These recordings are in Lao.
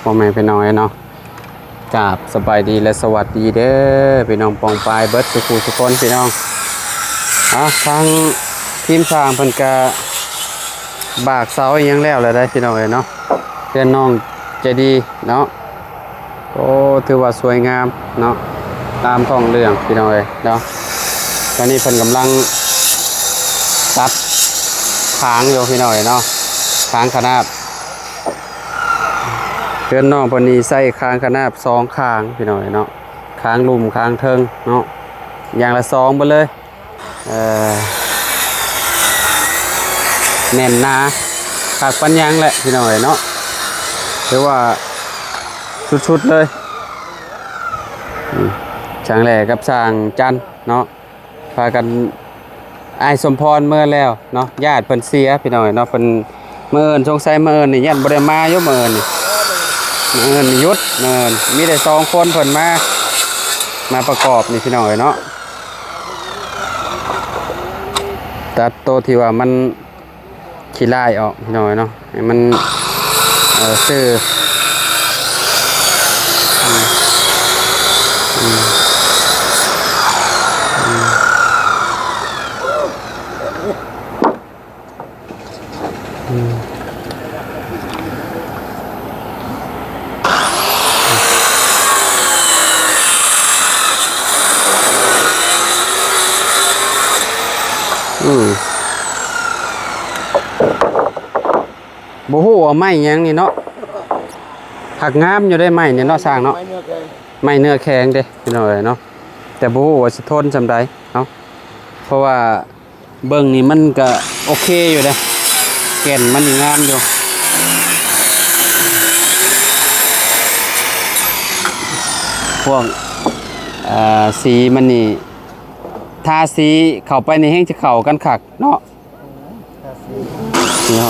ພໍ່ແມ່ພີ່ນ້ອງເອີຍເນາະ ກາບສະບາຍດີ ແລະ ສະຫວັດດີເດີ ພີ່ນ້ອງປ້ອງປາຍເບິດສູ່ຜູ້ສູ່ຄົນ ພີ່ນ້ອງ. ເອົາ ທາງທີມຊ່າງເພິ່ນກະບາກເສົາອີ່ຫຍັງແລ້ວແລ້ວເດ້ ພີ່ນ້ອງເອີຍເນາະ. ເຮືອນນ້ອງໃຈດີເນາະ ໂອ້ ຖືວ່າສວຍງາມເນາະ ຕາມທ້ອງເລື່ອງ ພີ່ນ້ອງເອີຍເນາະ. ຕອນນີ້ເພິ່ນກຳລັງຕັດຄາງຢູ່ ພີ່ນ້ອງເອີຍເນາະ ຄາງຂະໜາດ. ເຮືອນນ້ອງເພິ່ນນີ້ໃຊ້ຄາງຂະໜາດສອງຄາງ ພີ່ນ້ອງເອີຍເນາະ ຄາງລຸ່ມຄາງເທິງເນາະ ຢ່າງລະສອງເບິດເລີຍ. ເອີ ແໜ້ນໜາຄັກປານຫຍັງແຫຼະ ພີ່ນ້ອງເອີຍເນາະ ຖືວ່າສຸດໆເລີຍ. ອືມ ຊ່າງແຫຼກັບຊ່າງຈັນເນາະ ພາກັນ ອ້າຍສົມພອນເມືອແລ້ວເນາະ ຍາດເພິ່ນເສຍ ພີ່ນ້ອງເອີຍເນາະ. ເພິ່ນ ມື້ອື່ນ ສົງໄສມື້ອື່ນນີ້ຢ້ານບໍ່ໄດ້ມາຢູ່ ມື້ອື່ນນີ້ ມື້ອື່ນນີ້ຢຸດ ມື້ອື່ນມີແຕ່ສອງຄົນເພິ່ນມາ ມາປະກອບນີ້ ພີ່ນ້ອງເອີຍເນາະ. ຕັດໂຕທີ່ວ່າມັນຂີ້ລ້າຍອອກ ພີ່ນ້ອງເອີຍເນາະ ໃຫ້ມັນ ເອີ ຊື່ ອືມ ອືມ ອືມ ອືມ ອືມ ບໍ່ຮູ້ວ່າໄມ້ຫຍັງນີ້ເນາະ ຫາກງາມຢູ່ເດ້ໄມ້ນີ້ເນາະ ຊ່າງເນາະ. ໄມ້ເນື້ອແຂງ ໄມ້ເນື້ອແຂງເດ້ ພີ່ນ້ອງເອີຍເນາະ ແຕ່ບໍ່ຮູ້ວ່າຊິທົນສ່ຳໃດເນາະ ເພາະວ່າ ເບິ່ງນີ້ມັນກະໂອເຄຢູ່ເດ້ ແກ່ນມັນນີ້ງາມຢູ່ ພວກ ເອີ ສີມັນນີ້ ທາສີເຂົ້າໄປນີ້ແຮ່ງຈະເຂົ້າກັນຄັກເນາະ ເນາະ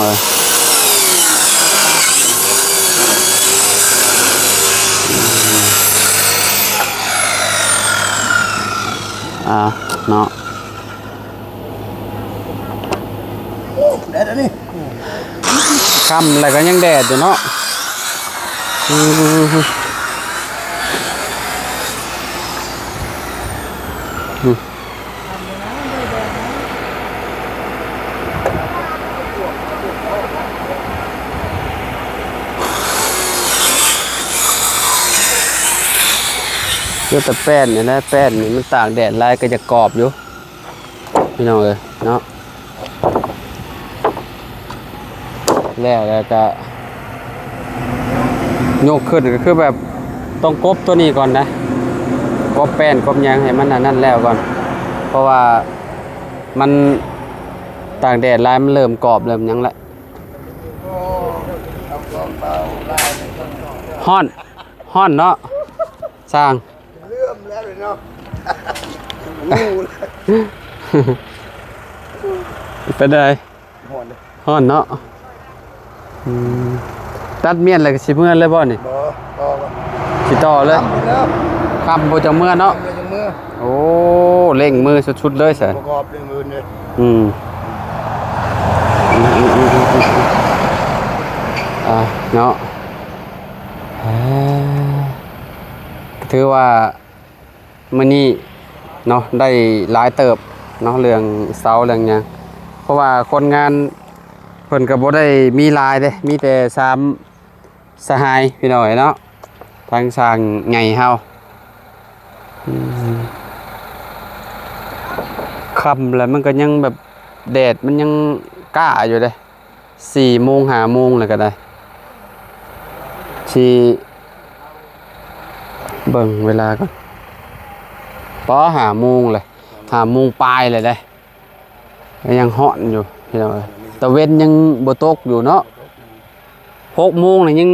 ອ່າ ເນາະ. ໂອ້ ແດດອັນນີ້ ຄ່ຳແລ້ວກໍຍັງແດດຢູ່ເນາະ ອືມ ອືມ ເຫຼືອແຕ່ແປ້ນນີ້ແຫຼະ ແປ້ນນີ້ມັນຕາກແດດຫຼາຍກໍຢາກກອບຢູ່ ພີ່ນ້ອງເອີຍເນາະ. ແລ້ວ ແລ້ວກະຍົກຂຶ້ນກໍຄືແບບຕ້ອງກົບຕົວນີ້ກ່ອນນະ ກົບແປ້ນກົບຫຍັງໃຫ້ມັນອັນນັ້ນແລ້ວກ່ອນ ເພາະວ່າມັນຕາກແດດຫຼາຍ ມັນເລີ່ມກອບເລີ່ມຫຍັງແລ້ວ. ຮ້ອນ ຮ້ອນເນາະ ຊ່າງ ເລີ່ມແລ້ວເນາະ ເປັນໃດ? ຮ້ອນເດ້ ຮ້ອນເນາະ ອືມ ຕັດມ້ຽນແລ້ວກໍຊິເມືອເລີຍບໍ່ນີ້? ບໍ່ ຕໍ່ກ່ອນ ຊິຕໍ່ເລີຍ ຄ່ຳພຸ້ນແລ້ວ ຄ່ຳພຸ້ນຈັ່ງເມືອເນາະ ຄ່ຳແລ້ວຈັ່ງເມືອ ໂອ້ ເລັ່ງມືສຸດໆເລີຍຊະ ປະກອບເລື່ອງອື່ນເດ້ ອືມ ອືມ ອືມ ອືມ ອືມ ອ່າ ເນາະ ເອີ ຖືວ່າ ມື້ນີ້ເນາະ ໄດ້ຫຼາຍເຕີບເນາະ ເລື່ອງເສົາເລື່ອງຫຍັງ ເພາະວ່າຄົນງານເພິ່ນກໍບໍ່ໄດ້ມີຫຼາຍເດ້ ມີແຕ່ສາມສະຫາຍ ພີ່ນ້ອງເອີຍເນາະ ທາງຊ່າງໃຫຍ່ເຮົາ ອືມ ຄ່ຳແລ້ວມັນກໍຍັງແບບ ແດດມັນຍັງກ້າຢູ່ເດ້. ສີ່ໂມງ ຫ້າໂມງແລ້ວກໍໄດ້ ຊິເບິ່ງເວລາກ່ອນ ປໍ ຫ້າໂມງແລ້ວ ຫ້າໂມງປາຍແລ້ວເດ້ ຍັງຮ້ອນຢູ່ພີ່ນ້ອງເອີຍ ຕາເວັນຍັງບໍ່ຕົກຢູ່ເນາະ ຫົກໂມງນີ້ຍັງ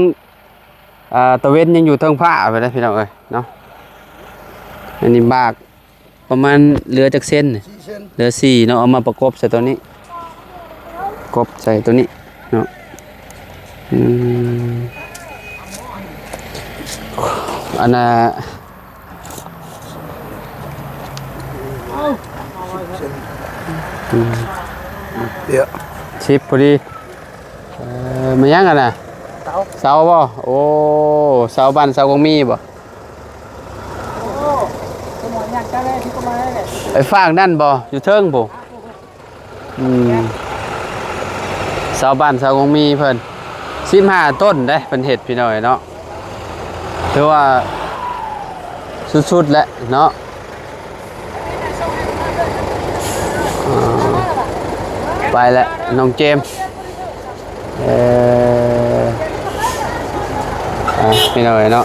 ອ່າ ຕາເວັນຍັງຢູ່ເທິງຟ້າພຸ້ນເດ້ພີ່ນ້ອງເອີຍເນາະ ອັນນີ້ບາກ ປະມານເຫຼືອຈັກເຊັນນີ້? ສີ່ເຊັນ ເຫຼືອສີ່ເນາະ ເອົາມາປະກົບໃສ່ຕົວນີ້ ກົບໃສ່ຕົວນີ້ເນາະ ອືມ ອັນນ່າ ອືມ ເດ ສິບພໍດີ ເອີ ແມ່ນຫຍັງຫັ້ນນະ? ເຕົາ ເສົາບໍ່? ໂອ້ ເສົາບ້ານເສົາກອງມີບໍ່? ໄປຟາກນັ້ນບໍ່? ຢູ່ເທິງພຸ້ນ. ອືມ ເສົາບ້ານເສົາກອງມີເພິ່ນ ສິບຫ້າຕົ້ນເດ້ ເພິ່ນເຮັດ ພີ່ນ້ອງເອີຍເນາະ. ຖືວ່າສຸດໆແຫຼະເນາະ. ອ່າ ໄປແລ້ວ ນ້ອງເຈມ. ເອີ ອ່ະ ພີ່ນ້ອງເອີຍເນາະ.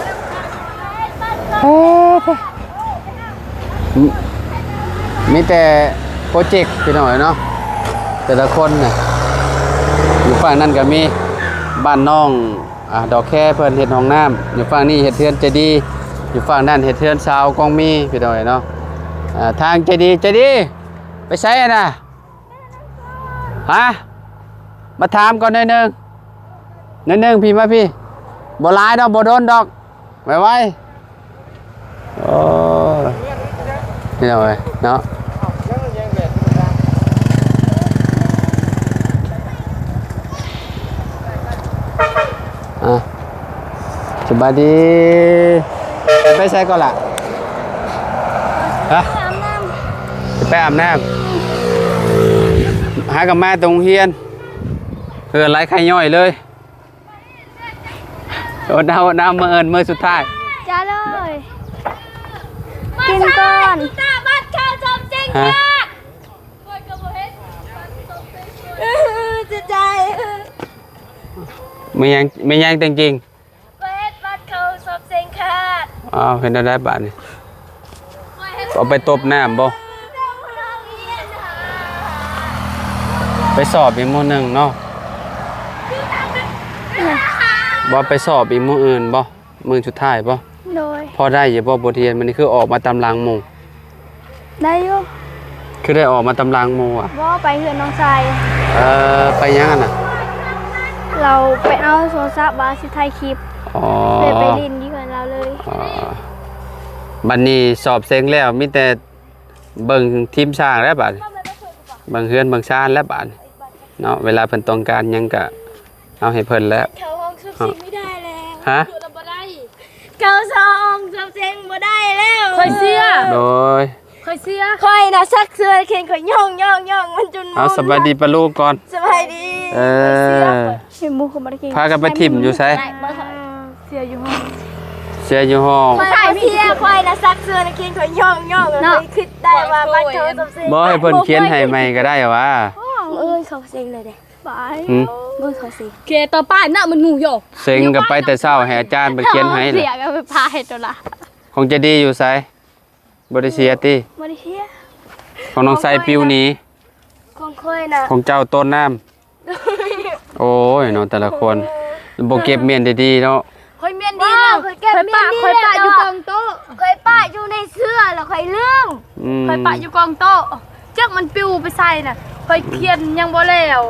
ມີແຕ່ໂປຣເຈັກ ພີ່ນ້ອງເອີຍເນາະ ແຕ່ລະຄົນນະ. ຢູ່ຝັ່ງນັ້ນກໍມີບ້ານນ້ອງ ອ່າ ດອກແຄ ເພິ່ນເຮັດຫ້ອງນ້ຳ, ຢູ່ຝັ່ງນີ້ເຮັດເຮືອນໃຈດີ, ຢູ່ຝັ່ງນັ້ນເຮັດເຮືອນຊາວກອງມີ ພີ່ນ້ອງເອີຍເນາະ. ອ່າ ທາງໃຈດີ ໃຈດີ ໄປໃສນະ? ຮະ? ມາຖາມກ່ອນໜ້ອຍໜຶ່ງ ໜ້ອຍໜຶ່ງ ພີ່ມາພີ່. ບໍ່ຫຼາຍດອກ ບໍ່ດົນດອກ ໄວໆ. ໂອ້ຍ ພີ່ນ້ອງເອີຍເນາະ. ອ່ະ ສະບາຍດີ. ໄປໃສກ່ອນລະ? ຮະ? ອາບນ້ຳ ໄປອາບນ້ຳ. ຫາກັບມາແຕ່ໂຮງຮຽນ ເຮືອນໄຫຼໄຂ່ຍ້ອຍເລີຍ. ອົດເອົາ ອົດເອົາ ມື້ອື່ນມື້ສຸດທ້າຍ. ຈ້າເລີຍ ກິນກ່ອນ. ຮະ? ເອີ ເສຍໃຈ. ແມ່ນຫຍັງ ແມ່ນຫຍັງແຕ່ງຈິງ? ຂ້ອຍເຮັດບັດເຂົ້າສອບເສັງຂາດ. ອ້າວ ເຮັດແນວໃດບາດນີ້? ເອົາໄປຕົບນ້ຳບໍ່? ໄປສອບອີກມື້ໜຶ່ງເນາະ. ບໍ່ ໄປສອບອີກມື້ອື່ນບໍ່? ມື້ສຸດທ້າຍບໍ່? ໂດຍ. ພໍໄດ້ຢູ່ບໍ່ບົດຮຽນ? ມື້ນີ້ຄືອອກມາຕາມຫຼັງໝູ່. ໄດ້ຢູ່. ຄືໄດ້ອອກມາຕາມຫຼັງໝູ່ອະ? ບໍ່ ໄປເຮືອນນ້ອງຊາຍ. ເອີ ໄປຫຍັງຫັ້ນນະ? ລາວໄປເອົາໂທລະສັບວ່າຊິຖ່າຍຄລິບ. ອໍ ເລີຍໄປຫຼິ້ນຢູ່ເຮືອນລາວເລີຍ. ອໍ ບັດນີ້ສອບເສັງແລ້ວ ມີແຕ່ເບິ່ງທີມຊ່າງແລ້ວບາດນີ້ ເບິ່ງເຮືອນເບິ່ງຊານແລ້ວບາດນີ້ເນາະ. ເວລາເພິ່ນຕ້ອງການຫຍັງກະ ເອົາໃຫ້ເພິ່ນແລ້ວ. ເຂົ້າຫ້ອງສອບເສັງບໍ່ໄດ້ແລ້ວ. ຮະ? ເຂົ້າຫ້ອງສອບເສັງບໍ່ໄດ້ແລ້ວ. ຂ້ອຍເສຍ. ໂດຍ. ຂ້ອຍເສຍ. ຂ້ອຍນະຊັກເສື້ອເຄັງ ຂ້ອຍຍ້ອງໆໆ ມັນຈົນ. ເອົາ ສະບາຍດີປ້າລຸງກ່ອນ. ສະບາຍດີ. ເອີ ພາກັນໄປຖິ້ມຢູ່ໃສ? ເສຍຢູ່ຫ້ອງ. ເສຍຢູ່ຫ້ອງ. ຂ້ອຍເສຍ ຂ້ອຍນະຊັກເສື້ອເຄັງ ຂ້ອຍຍ້ອງໆ ຂ້ອຍຄິດໄດ້ວ່າມັນເຂົ້າສອບເສັງ. ບໍ່ ໃຫ້ເພິ່ນຂຽນໃຫ້ໃໝ່ກໍໄດ້ຫວາ. ມື້ອື່ນເຂົ້າເສັງເລີຍເດ້. ຫືມ? ເບິ່ງເຂົາຊິ ເຄ ຕໍ່ປ້າຍນະ ມັນງູໂຍ. ເສັງກໍໄປແຕ່ເຊົ້າ ໃຫ້ອາຈານເພິ່ນຂຽນໃຫ້ລະ. ເສຍກໍໄປພາໃຫ້ໂຕລະ. ຂອງໃຈດີຢູ່ໃສ? ບໍ່ໄດ້ເສຍຕິ? ບໍ່ໄດ້ເສຍ. ຂອງນ້ອງໄຊປິວໜີ. ຂອງຂ້ອຍນະ. ຂອງເຈົ້າໂຕນນ້ຳ. ໂອ້ຍເນາະ ແຕ່ລະຄົນ ບໍ່ເກັບມ້ຽນດີໆເນາະ. ຂ້ອຍມ້ຽນດີແລ້ວ ຂ້ອຍປະ ຂ້ອຍປະຢູ່ກອງໂຕະ ຂ້ອຍປະຢູ່ໃນເສື້ອ ແລ້ວຂ້ອຍລືມ. ອືມ ຂ້ອຍປະຢູ່ກອງໂຕະ ຈັກມັນປິວໄປໃສນະ. ຂ້ອຍຂຽນຍັງບໍ່ແລ້ວ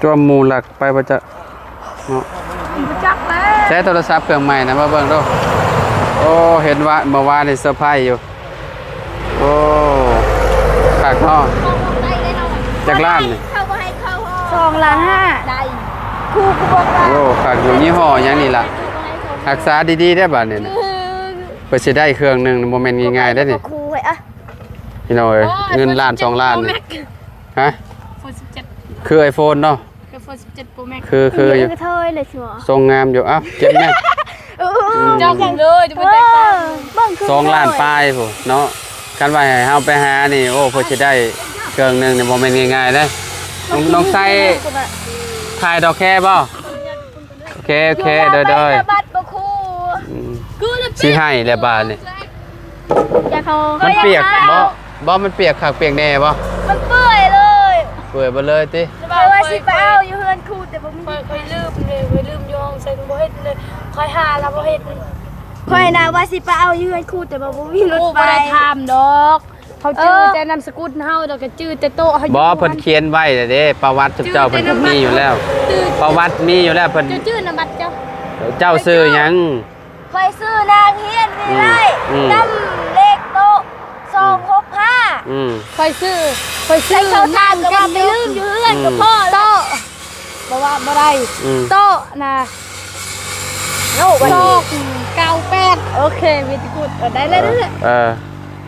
ຕົວະໝູ່ລັກໄປບໍ່ຈັກເນາະ. ບໍ່ຈັກແລ້ວ. ໃຊ້ໂທລະສັບເຄື່ອງໃໝ່ນະ ມາເບິ່ງດູ. ໂອ້ ເຫັນວ່າເມື່ອວານນີ້ເຊີໄພຢູ່. ໂອ້ ຄັກເນາະ. ຈັກລ້ານນີ້? ສອງລ້ານຫ້າ. ໄດ້ ຄູ ຄູບອກວ່າ ໂອ້ ຄັກຢູ່. ຍີ່ຫໍ້ຫຍັງນີ້ລະ? ຮັກສາດີໆເດີ້ບາດນີ້ນະ. ເອີ ເພື່ອຊິໄດ້ເຄື່ອງໜຶ່ງ ບໍ່ແມ່ນງ່າຍໆເດ້ນີ້ ຄູເອີຍ. ພີ່ນ້ອງເອີຍ ເງິນລ້ານສອງລ້ານນີ້. ຮະ? ໂຟນສິບເຈັດ ຄືໄອໂຟນເນາະ. ຄືໂຟນສິບເຈັດໂປຣແມັກ ຄື ຄືຢູ່ ຄືເທີຍເລີຍຊິຫວາ. ຊົງງາມຢູ່. ເອົ້າ ເກັບແມ່. ເອີ ອືມ ເຈົ້າເບິ່ງເລີຍ ຈະບໍ່ແຕກຕ່າງ. ເອີ ເບິ່ງຄື ສອງລ້ານປາຍພຸ້ນເນາະ. ຄັນວ່າໃຫ້ເຮົາໄປຫານີ້ ໂອ້ ເພື່ອຊິໄດ້ເຄື່ອງໜຶ່ງນີ້ ບໍ່ແມ່ນງ່າຍໆເດ້. ນ້ອງ ນ້ອງໄຊ ຖ່າຍດອກແຄບໍ່? ໂອເຄ ໂອເຄ ໂດຍ ໂດຍ. ບັດບໍ່ຄູ ອືມ ຊິໃຫ້ແລ້ວບາດນີ້. ຢາກເຂົ້າ ມັນປຽກບໍ່? ບໍ່ ມັນປຽກຄັກປຽກແນ່ບໍ່? ມັນເປື່ອຍເລີຍ. ເປື່ອຍເບິດເລີຍຕິ? ຂ້ອຍວ່າຊິໄປເອົາຢູ່ເຮືອນຄູ ແຕ່ບໍ່ມີ. ຂ້ອຍ ຂ້ອຍລືມເລີຍ ຂ້ອຍລືມຢູ່ຫ້ອງ ໃສ່ບໍ່ເຫັນເລີຍ. ຂ້ອຍຫາລະບໍ່ເຫັນ. ຂ້ອຍນະວ່າຊິໄປເອົາຢູ່ເຮືອນຄູ ແຕ່ວ່າບໍ່ມີລົດໄປ. ບໍ່ໄດ້ຖາມດອກ. ເຮົາຈື່ແຕ່ນາມສະກຸນເຮົາ ແລ້ວກໍຈື່ແຕ່ໂຕະເຮົາຢູ່. ບໍ່ ເພິ່ນຂຽນໄວ້ແລ້ວເດ້ ປະຫວັດເຈົ້າເພິ່ນກໍມີຢູ່ແລ້ວ. ປະຫວັດມີຢູ່ແລ້ວ ເພິ່ນ. ເຈົ້າຈື່ນາມບັດເຈົ້າ? ເຈົ້າຊື່ຫຍັງ? ຂ້ອຍຊື່ນາງຮຽນວິໄລ ອືມ ນຳເລກໂຕະສອງຫົກຫ້າ. ອືມ ຂ້ອຍຊື່ ຂ້ອຍຊື່ ໃສ່ເຂົ້າທາງກໍວ່າໄປລືມຢູ່ເຮືອນກໍພໍແລ້ວ. ໂຕະ ບໍ່ວ່າບໍ່ໄດ້. ອືມ ໂຕະນະ ໂອ້ ສອງເກົ້າແປດ ໂອເຄ very good ເອີ ໄດ້ແລ້ວ ເອີ ເອີ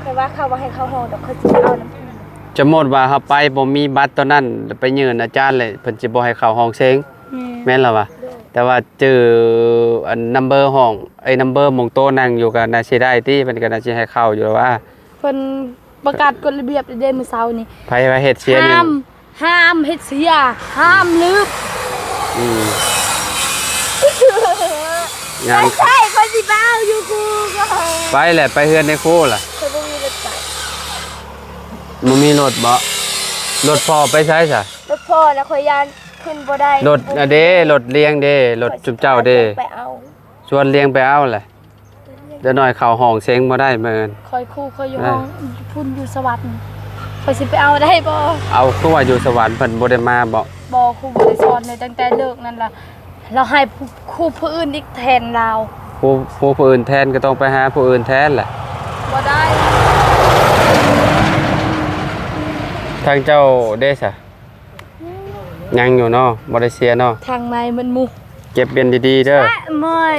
ຂ້ອຍວ່າເຂົາບໍ່ໃຫ້ເຂົ້າຫ້ອງດອກ ຂ້ອຍຊິເອົານຳ ສົມມຸດວ່າເຮົາໄປບໍ່ມີບັດຕົວນັ້ນ ໄປຍື່ນອາຈານເລີຍ ເພິ່ນຊິບໍ່ໃຫ້ເຂົ້າຫ້ອງເສັງ ແມ່ນ ແມ່ນລະວະ ໂດຍ ແຕ່ວ່າຈື່ອັນນຳເບີຫ້ອງ ເອີຍ ນຳເບີໝ່ອງໂຕະນັ່ງຢູ່ກໍໜ້າຊິໄດ້ຕິ ເພິ່ນກໍໜ້າຊິໃຫ້ເຂົ້າຢູ່ລະວະ ເພິ່ນປະກາດກົດລະບຽບເດ້ມື້ເຊົ້ານີ້ ໃຜວ່າເຮັດເສຍນີ້ ຫ້າມ ຫ້າມເຮັດເສຍ ຫ້າມລືມ ອືມ ງານ ໃຊ່ ຂ້ອຍຊິໄປເອົາຢູ່ຄູ ໄປແຫຼະ ໄປເຮືອນໃນຄູລະ ຂ້ອຍບໍ່ມີລົດໄປ ບໍ່ມີລົດບໍ ລົດພໍ່ໄປໃສຊະ ລົດພໍ່ນະ ຂ້ອຍຢ້ານຂຶ້ນບໍ່ໄດ້ ລົດ ອະເດ້ ລົດລ້ຽງເດ້ ລົດຊຸມເຈົ້າເດ້ ໄປເອົາ ຊວນລ້ຽງໄປເອົາແຫຼະ ດຽວໜ້ອຍເຂົ້າຫ້ອງເສັງບໍ່ໄດ້ເມີ້ນ ຂ້ອຍຄູ ຂ້ອຍຢູ່ ເອີ ຫ້ອງພຸ້ນຢູ່ສະຫວັນ ຂ້ອຍຊິໄປເອົາໄດ້ບໍ່ ເອົາ ຄືວ່າຢູ່ສະຫວັນເພິ່ນບໍ່ໄດ້ມາບໍ ບໍ່ ຄູບໍ່ໄດ້ສອນເລີຍ ຕັ້ງແຕ່ເລີກນັ້ນລະ ລາວໃຫ້ຄູຜູ້ອື່ນອີກແທນລາວ ຄູ ຄູຜູ້ອື່ນແທນກໍຕ້ອງໄປຫາຜູ້ອື່ນແທນແຫຼະ ບໍ່ໄດ້ ທາງເຈົ້າເດ້ຊະ ຍັງຢູ່ເນາະ ບໍ່ໄດ້ເສຍເນາະ ທາງໃນມັນໝູ່ ເກັບເປັນດີໆເດີ ແຊະ ໝ້ອຍ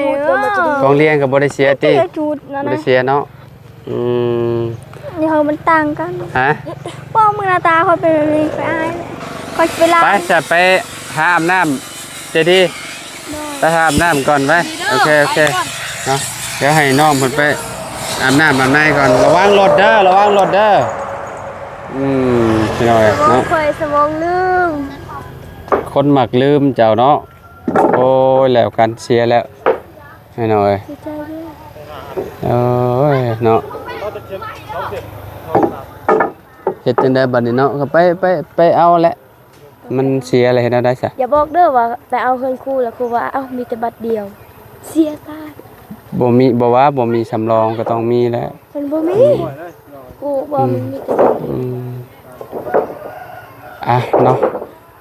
ຂອງລ້ຽງກໍບໍ່ໄດ້ເສຍຕິ ບໍ່ໄດ້ເສຍເນາະ ອືມ ນີ້ເຮົາມັນຕ່າງກັນ ຮະ ປ້ອງມືໜ້າຕາຂ້ອຍເປັນແບບນີ້ ຂ້ອຍອາຍ ຂ້ອຍຊິໄປລ້າງ ໄປຊະ ໄປຫາອາບນ້ຳ ໃຈດີ ໂດຍ ໄປຫາອາບນ້ຳກ່ອນໄປ ໂອເຄ ໂອເຄ ໄປກ່ອນ ເນາະ ດຽວໃຫ້ນ້ອງເພິ່ນໄປອາບນ້ຳອາບໃນກ່ອນ ລະວັງລົດເດີ ລະວັງລົດເດີ ອືມ ພີ່ນ້ອງເອີຍເນາະ ຂ້ອຍສະໝອງລືມ ຄົນມັກລືມເຈົ້າເນາະ ໂອ້ຍ ແລ້ວກັນ ເສຍແລ້ວ ພີ່ນ້ອງເອີຍ ເອີຍ ເນາະ ເຮັດຈັ່ງໃດບັດນີ້ເນາະ ກໍໄປ ໄປ ໄປເອົາແຫຼະ ມັນເສຍແລ້ວເຮັດແນວໃດຊະ ຢ່າບອກເດີວ່າໄປເອົາເຮືອນຄູ ແລ້ວຄູວ່າ ເອົ້າ ມີແຕ່ບັດດຽວ ເສຍຕາຍ ບໍ່ມີ ບໍ່ວ່າບໍ່ມີສຳລອງກໍຕ້ອງມີແຫຼະ ມັນບໍ່ມີ ອືມ ກູບອກ ອືມ ມັນມີແຕ່ ອືມ ອ່ະເນາະ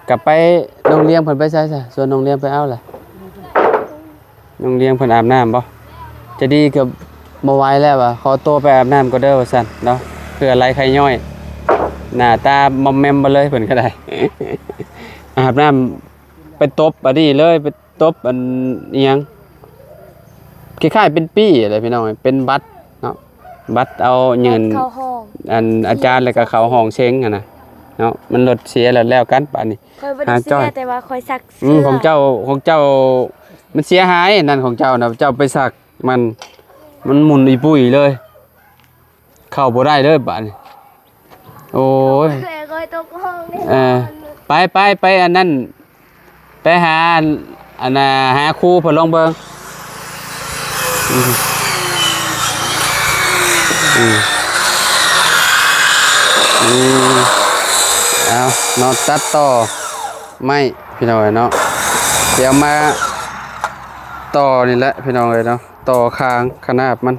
ກະໄປ ນ້ອງລ້ຽງເພິ່ນໄປໃສຊະ ຊວນນ້ອງລ້ຽງໄປເອົາລະ ນ້ອງລ້ຽງເພິ່ນອາບນ້ຳບໍ່ ໃຈດີກໍບໍ່ໄຫວແລ້ວວ່າ ຂໍຕົວໄປອາບນ້ຳກ່ອນເດີວ່າຊັ້ນເນາະ ເພື່ອໄລ່ໄຂ້ຍ້ອຍ ໜ້າຕາມອມແມມເບິດເລີຍເພິ່ນກໍໄດ້ ອາບນ້ຳ ໄປຕົບອັນນີ້ເລີຍ ໄປຕົບອັນອີ່ຫຍັງ ຄ້າຍໆເປັນປີ້ແຫຼະພີ່ນ້ອງ ເປັນບັດເນາະ ບັດເອົາຍື່ນ ບັດເຂົ້າຫ້ອງ ອັນອາຈານ ແລ້ວກໍເຂົ້າຫ້ອງເສັງຫັ້ນນະເນາະ ມັນລົດເສຍແລ້ວ ແລ້ວກັນບາດນີ້ ຂ້ອຍບໍ່ໄດ້ເສຍ ແຕ່ວ່າຂ້ອຍຊັກເສື້ອ ອືມ ຂອງເຈົ້າ ຂອງເຈົ້າມັນເສຍຫາຍ ອັນນັ້ນຂອງເຈົ້ານະ ເຈົ້າໄປຊັກມັນ ມັນໝຸ່ນອີ່ປຸ້ຍເລີຍ ເຂົ້າບໍ່ໄດ້ເລີຍບາດນີ້ ໂອ້ຍ ຂ້ອຍຕົກຫ້ອງແນ່ນອນ ເອີ ໄປ ໄປ ໄປອັນນັ້ນ ໄປຫາອັນ ອັນນ່າ ຫາຄູເພິ່ນລອງເບິ່ງ ອືມ ອືມ ອືມ ເອົາເນາະ ຕັດຕໍ່ໄມ້ພີ່ນ້ອງເອີຍເນາະ ດຽວມາຕໍ່ນີ້ແຫຼະພີ່ນ້ອງເອີຍເນາະ ຕໍ່ຄາງຂະໜາບມັນ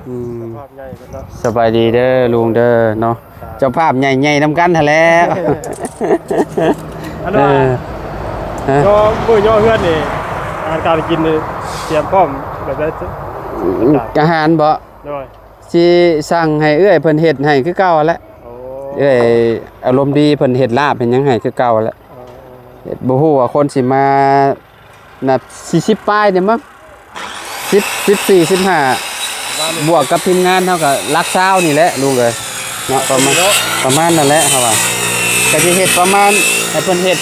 ອືມ ສະພາບໃຫຍ່ເພິ່ນເນາະ ສະບາຍດີເດີລຸງເດີເນາະ ເຈົ້າພາບໃຫຍ່ໆນຳກັນຫັ້ນແຫຼະ ອັນ ເອີ ວ່າ ເອີ ຍໍ ມື້ຍໍເຮືອນນີ້ ອາຫານການກິນນີ້ ຕຽມພ້ອມແບບໃດ? ອືມ ອາຫານບໍ? ໂດຍ ຊິສັ່ງໃຫ້ເອື້ອຍເພິ່ນເຮັດໃຫ້ຄືເກົ່າຫັ້ນແຫຼະ ໂອ້ ເອື້ອຍອາລົມດີເພິ່ນເຮັດລາບເຮັດຫຍັງໃຫ້ຄືເກົ່າຫັ້ນແຫຼະ ເອີ ເຮັດ ບໍ່ຮູ້ວ່າຄົນຊິມາ ນັບສີ່ສິບປາຍນີ້ມັ້ງ ສິບ ສິບສີ່ ສິບຫ້າ ບວກກັບທີມງານເຮົາກໍຫຼັກຊາວນີ້ແຫຼະລຸງເອີຍເນາະ ປະມານ ປະມານນັ້ນແຫຼະເຮົາວ່າ ກໍຊິເຮັດປະມານ ໃຫ້ເພິ່ນເຮັດ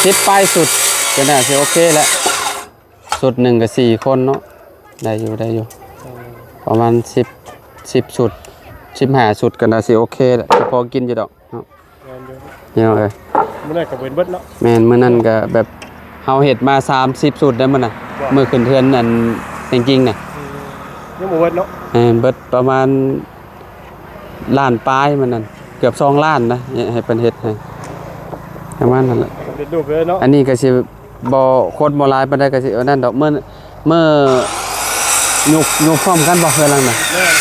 ສິບປາຍຊຸດ ກໍໜ້າຊິໂອເຄແຫຼະ ຊຸດໜຶ່ງກໍສີ່ຄົນເນາະ ໄດ້ຢູ່ ໄດ້ຢູ່ ປະມານສິບ ສິບຊຸດ ສິບຫ້າຊຸດ ກໍໜ້າຊິໂອເຄແຫຼະ ຊິພໍກິນຢູ່ດອກ ເນາະ ແມ່ນຢູ່ ພີ່ນ້ອງເອີຍ ມື້ນັ້ນກໍເປັນເບິດເນາະ ແມ່ນ ມື້ນັ້ນກໍແບບເຮົາເຮັດມາສາມສິບຊຸດໄດ໋ມື້ນະ ບໍ່ ມື້ຂຶ້ນເຮືອນອັນແຕງກິງນະ ອືມ ຍັງບໍ່ເບິດເນາະ ແມ່ນ ເບິດປະມານລ້ານປາຍມື້ນັ້ນ ເກືອບສອງລ້ານນະ ໃຫ້ເພິ່ນເຮັດໃຫ້ ປະມານນັ້ນແຫຼະ ເປັນຮູບເລີຍເນາະ ອັນນີ້ກໍຊິ ບໍ່ ຄົນບໍ່ຫຼາຍປານໃດກໍຊິອັນນັ້ນດອກ ເມື່ອ ເມື່ອ ຍຸກ ຍຸກພ້ອມກັນບໍ່ເຮືອນຫຼັງນັ້ນ? ແມ່ນ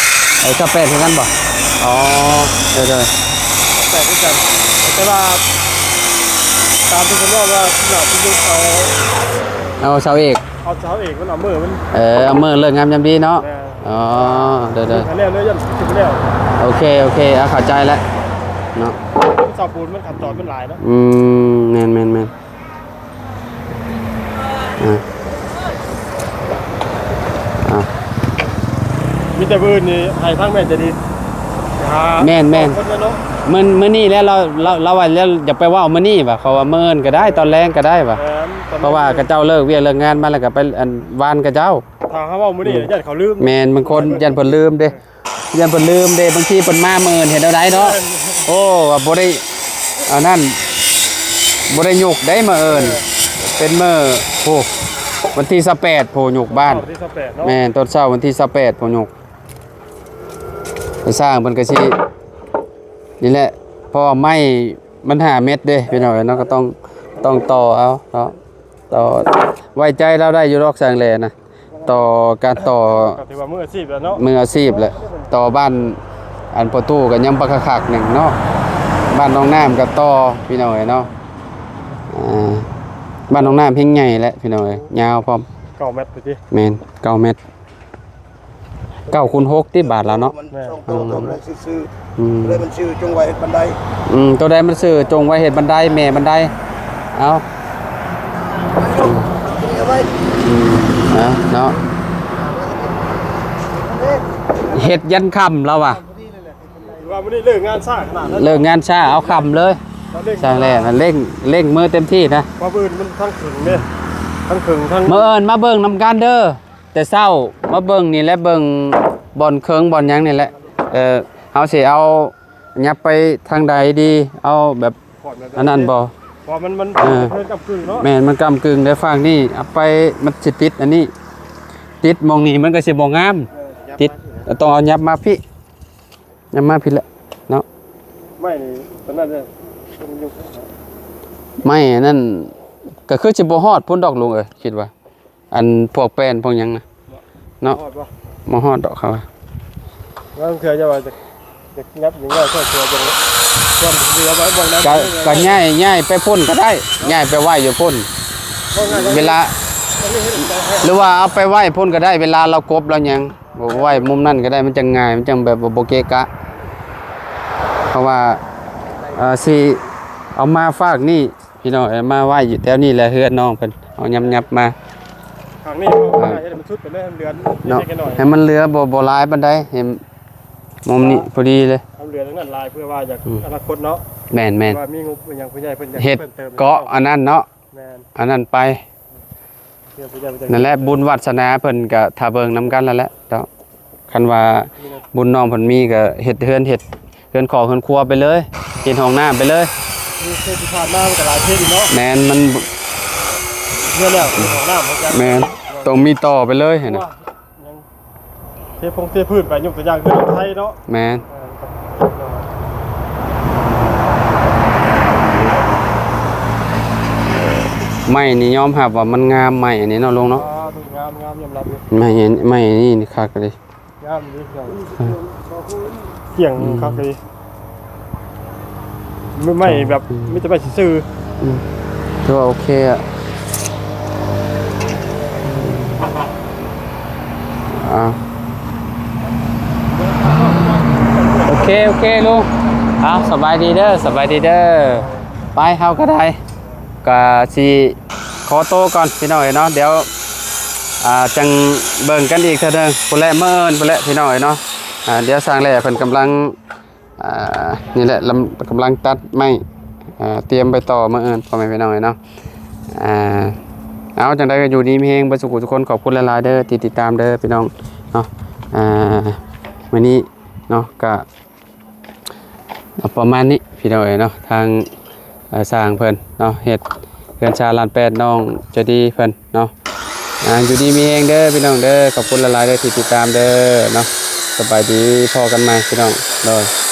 ເອີ ຊາວແປດຄືກັນບໍ່? ອໍ ໂດຍໆ ຊາວແປດຄືກັນ ແຕ່ວ່າຕາມທີ່ເພິ່ນເວົ້າວ່າ ໜ້າຊິຍຸກເອົາ ເອົາເສົາເອກ ເອົາເສົາເອກ ມັນເອົາມື້ມັນ ເອີ ເອົາມື້ເລີກງາມຍາມດີເນາະ ແມ່ນ ອໍ ໂດຍໆ ແລ້ວເລີຍ ຢ້ານຊິບໍ່ແລ້ວ ໂອເຄ ໂອເຄ ເອົາ ເຂົ້າໃຈແລ້ວເນາະ ເສົາປູນມັນຂັ້ນຕອນມັນຫຼາຍເນາະ ອືມ ແມ່ນໆໆ ອ່າ ມີແຕ່ມື້ອື່ນນີ້ໃຫ້ທາງແມ່ໃຈດີຫາ ແມ່ນໆ ສອງຄົນແລ້ວເນາະ. ມື້ ມື້ນີ້ແຫຼະ ລາວ ລາວ ລາວວ່າແລ້ວ ຢາກໄປເວົ້າມື້ນີ້ວ່າ ເຂົາວ່າມື້ອື່ນກໍໄດ້ ຕອນແລງກໍໄດ້ວ່າ ແມ່ນ ເພາະວ່າເຂົາເຈົ້າເລີກວຽກເລີກງານມາ ແລ້ວກໍໄປ ອັນ ຫວ່ານເຂົາເຈົ້າ. ຖ້າເຮົາເວົ້າມື້ນີ້ ອືມ ຢ້ານເຂົາລືມ ແມ່ນ ບາງຄົນຢ້ານເພິ່ນລືມເດ້. ຢ້ານເພິ່ນລືມເດ້ ບາງທີເພິ່ນມາມື້ອື່ນເຮັດແນວໃດເນາະ. ແມ່ນ ໂອ້ ວ່າບໍ່ໄດ້ ອັນນັ້ນ ບໍ່ໄດ້ຍົກໄດ້ມື້ອື່ນ ເອີ ເປັນມື້ ໂອ້ ວັນທີຊາວແປດ ໂອ້ ຍົກບ້ານ ວັນທີຊາວແປດເນາະ. ແມ່ນ ຕອນເຊົ້າວັນທີຊາວແປດ ໂອ້ ຍົກ ໄປສ້າງເພິ່ນກໍຊິ ນີ້ແຫຼະ ເພາະວ່າໄມ້ມັນຫ້າແມັດເດ້ ພີ່ນ້ອງເອີຍເນາະ ກໍຕ້ອງ ຕ້ອງຕໍ່ເອົາເນາະ. ຕໍ່ ໄວ້ໃຈລາວໄດ້ຢູ່ດອກ ຊ່າງແຫຼນະ ຕໍ່ ການຕໍ່ ກໍຖືວ່າມືອາຊີບແລ້ວເນາະ ມືອາຊີບແຫຼະ. ຕໍ່ບ້ານ ອັນ ພໍ່ຕູ້ກໍຍັງບໍ່ຄັກໆໜຶ່ງເນາະ ບ້ານໜອງນ້ຳກໍຕໍ່ ພີ່ນ້ອງເອີຍເນາະ. ອ່າ ບ້ານໜອງນ້ຳແຮ່ງໃຫຍ່ແຫຼະ ພີ່ນ້ອງເອີຍ ຍາວພ້ອມ ເກົ້າແມັດພຸ້ນຕິ. ແມ່ນ ເກົ້າແມັດ. ເກົ້າຄູນຫົກຕິບາດລະເນາະ. ມັນ ແມ່ນ ສອງໂຕ ອືມ ໂຕໃດຊື່ໆ ອືມ ໂຕໃດມັນຊື່ຈົ່ງໄວ້ເຮັດບັນໄດ ອືມ ໂຕໃດມັນຊື່ຈົ່ງໄວ້ເຮັດບັນໄດ ແມ່ບັນໄດ ເອົາ ອືມ ອືມ ເອົາເນາະ ເຮັດຢັນຄ່ຳລາວວ່າ ວ່າມື້ນີ້ເລີກງານຊ້າຂະໜາດນັ້ນ ເລີກງານຊ້າເອົາຄ່ຳເລີຍ ແລ້ວເລັ່ງ ຊ່າງແຫຼນະ ເລັ່ງ ເລັ່ງມືເຕັມທີ່ນະ ວ່າມື້ອື່ນມັນທັງເຄິ່ງເດ້ ທັງເຄິ່ງທັງ ມື້ອື່ນມາເບິ່ງນຳກັນເດີ. ແຕ່ເຊົ້າມາເບິ່ງນີ້ແຫຼະ ເບິ່ງບ່ອນເຄິ່ງບ່ອນຫຍັງນີ້ແຫຼະ ເອີ ເຮົາຊິເອົາຫຍັບໄປທາງໃດດີ ເອົາແບບ ຂອດແບບ ອັນນັ້ນບໍ່ ເພາະມັນ ມັນ ເອີ ເທິນກ້ຳກຶ່ງເນາະ. ແມ່ນ ມັນກ້ຳກຶ່ງແຕ່ຝັ່ງນີ້ເອົາໄປ ມັນຊິຕິດອັນນີ້ ຕິດໝ່ອງນີ້ມັນກໍຊິບໍ່ງາມ ເອີ ຕິດ ຕ້ອງເອົາຫຍັບມາພີ້ ຫຍັບມາພີ້ແຫຼະເນາະ. ໄມ້ນີ້ປານນັ້ນເດີ ໄມ້ອັນນັ້ນກໍຄືຊິບໍ່ຮອດພຸ້ນດອກລຸງເອີຍ ຄິດວ່າ ອັນພວກແປ້ນພວກຫຍັງນະເນາະ ຮອດບໍ່? ບໍ່ຮອດດອກເຂົາວ່າ ລາງເທື່ອຈະວ່າຈະ ຈະຫຍັບຫຍັງໄວ້ ເພື່ອຈະ ຈະເຫຼືອໄວ້ບ່ອນນັ້ນ ກະ ກະຍ້າຍ ຍ້າຍໄປພຸ້ນກໍໄດ້ ຍ້າຍໄປໄວ້ຢູ່ພຸ້ນ ເວລາ ຫຼືວ່າເອົາໄປໄວ້ພຸ້ນກໍໄດ້ ເວລາລາວກົບລາວຫຍັງ ບໍ່ ໄວ້ມຸມນັ້ນກໍໄດ້ ມັນຈັ່ງງ່າຍ ມັນຈັ່ງແບບວ່າບໍ່ເກະກະ ເພາະວ່າ ເອີ ຊິເອົາມາຟາກນີ້ ພີ່ນ້ອງເອີຍ ມາໄວ້ຢູ່ແຖວນີ້ແຫຼະ ເຮືອນນ້ອງເພິ່ນ ເອົາຫຍັບໆມາ ຂ້າງນີ້ເຮົາ ອ່າ ເຮັດໃຫ້ມັນສຸດໄປເລີຍ ໃຫ້ມັນເຫຼືອເນາະ ເລັກໆນ້ອຍໆ ໃຫ້ມັນເຫຼືອບໍ່ ບໍ່ຫຼາຍປານໃດ ໃຫ້ມຸມນີ້ ອ່າ ພໍດີເລີຍ ເອົາເຫຼືອທັງນັ້ນຫຼາຍ ເພື່ອວ່າຢາກ ອືມ ອະນາຄົດເນາະ ແມ່ນໆ ວ່າມີງົບຫຍັງ ຜູ້ໃຫຍ່ເພິ່ນຢາກ ເຮັດ ເພີ່ມເຕີມ ເກາະອັນນັ້ນເນາະ ແມ່ນ ອັນນັ້ນໄປ ເພື່ອຜູ້ໃຫຍ່ເພິ່ນຢາກ ນັ້ນແຫຼະ ເພີ່ມເຕີມ ບຸນວາດສະໜາເພິ່ນກະຖ້າເບິ່ງນຳກັນຫັ້ນແຫຼະເນາະ. ຄັນວ່າບຸນນ້ອງເພິ່ນມີກໍເຮັດເຮືອນ ເຮັດເຮືອນຂອງເຮືອນຄົວໄປເລີຍ ເຮັດຫ້ອງນ້ຳໄປເລີຍ ຄືເຂດທີ່ຜ່ານມາມັນກໍຫຼາຍເຂດຢູ່ເນາະ ແມ່ນ ມັນ ເຮືອນແລ້ວເຮັດຫ້ອງນ້ຳ ແມ່ນ ຕ້ອງມີຕໍ່ໄປເລີຍຫັ້ນນະ ເພພົງເພພື້ນໄປ ຍົກຕົວຢ່າງຄືໄທເນາະ ແມ່ນ ເອີ ໄມ້ນີ້ຍອມຮັບວ່າມັນງາມ ໄມ້ອັນນີ້ເນາະ ລຸງເນາະ ອ່າ ງາມ ງາມ ຍອມຮັບຢູ່ ໄມ້ ໄມ້ນີ້ຄັກເລີຍ ງາມດີເນາະ ເອີ ກ້ຽງ ອືມ ຄັກດີ ໄມ້ແບບ ອືມ ມີແຕ່ໄມ້ຊື່ໆ ອືມ ຖືວ່າໂອເຄອະ ອ່າ ໂອເຄ ໂອເຄ ລຸງ ເອົາ ສະບາຍດີເດີ ສະບາຍດີເດີ ໄປ ເຮົາກໍໄດ້ ກະຊິຂໍໂຕກ່ອນພີ່ນ້ອງເອີຍເນາະ ດຽວ ອ່າ ຈັ່ງເບິ່ງກັນອີກເທື່ອໜຶ່ງ ພຸ້ນແຫຼະ ມື້ອື່ນພຸ້ນແຫຼະພີ່ນ້ອງເອີຍເນາະ ອ່າ ດຽວຊ່າງແຫຼເພິ່ນກຳລັງ ອ່າ ນີ້ແຫຼະ ລຳ ກຳລັງຕັດໄມ້ ອ່າ ຕຽມໄປຕໍ່ມື້ອື່ນ ພໍ່ແມ່ພີ່ນ້ອງເອີຍເນາະ ອ່າ ເອົາ ຈັ່ງໃດກໍຢູ່ດີມີແຮງເບິດສູ່ຜູ້ສູ່ຄົນ ຂອບຄຸນຫຼາຍໆເດີທີ່ຕິດຕາມເດີພີ່ນ້ອງເນາະ ອ່າ ມື້ນີ້ເນາະ ກະ ປະມານນີ້ພີ່ນ້ອງເອີຍເນາະ ທາງ ເອີ ຊ່າງເພິ່ນເນາະ ເຮັດເຮືອນຊານລ້ານແປດ ນ້ອງໃຈດີເພິ່ນເນາະ ອ່າ ຢູ່ດີມີແຮງເດີພີ່ນ້ອງເດີ ຂອບຄຸນຫຼາຍໆເດີທີ່ຕິດຕາມເດີເນາະ ສະບາຍດີ ພໍ້ກັນໃໝ່ພີ່ນ້ອງ ໂດຍ.